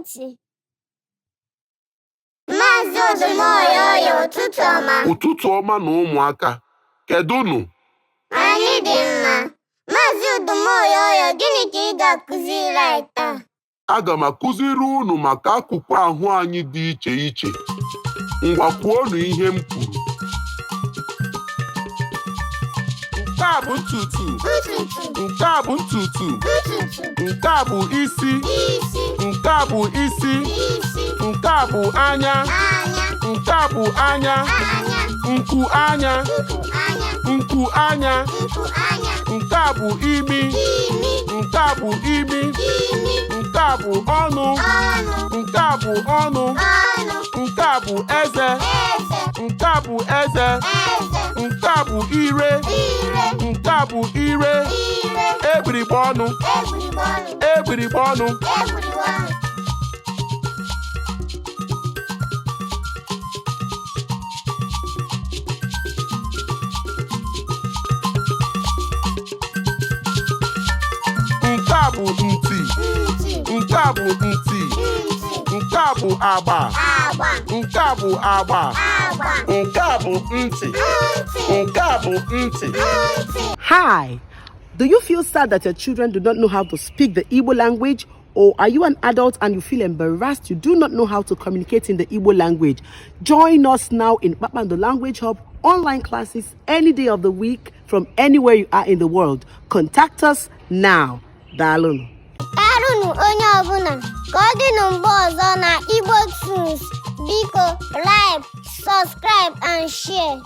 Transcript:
Ntị. Maazị Odumoyoyo, ụtụtụ ọma. Ụtụtụ ọma na ụmụaka. Kedụnụ? Anyị dị mma. Maazị Odumoyoyo, gịnị ka ị ga-akụziri anyị taa? Aga m akụziri unu maka akụkụ ahụ anyị dị iche iche. Ngwa, kwuonụ ihe m kwuru. Nke a bụ ntutu. Ntutu. Nke a bụ ntutu. Ntutu. Nke a bụ isi. Isi. Nke a bụ isi. Isi. Nke a bụ anya. Anya. Nke a bụ anya. Anya. Nku anya. Nku anya. Nku anya. Nku anya. Nke a bụ imi. Imi. Nke a bụ imi. Imi. Nke a bụ ọnụ. Ọnụ. Nke a bụ ọnụ. Ọnụ. Nke a bụ eze. Eze. Nke a bụ eze. Eze. Nke a bụ ire. Ire. Nke a bụ ire. Ire. Egbugbere ọnụ. Egbugbere ọnụ. Egbugbere ọnụ. Egbugbere ọnụ. Nke a bụ ntị. Ntị. Nke a bụ ntị. Ntị. Nke a bụ agba. Agba. Nke a bụ agba. Agba. Nke a bụ ntị. Ntị. Nke a bụ ntị. Ntị. Hi. Do you feel sad that your children do not know how to speak the Igbo language? Or are you an adult and you feel embarrassed you do not know how to communicate in the Igbo language? Join us now in Kpakpando Language Hub online classes any day of the week from anywhere you are in the world. Contact us now. Daalụnụ. Daalụnụ onye ọbụla ka ọ dịnụ mgbe ọzọ na Igbo Tunes. Biko, like, subscribe and share.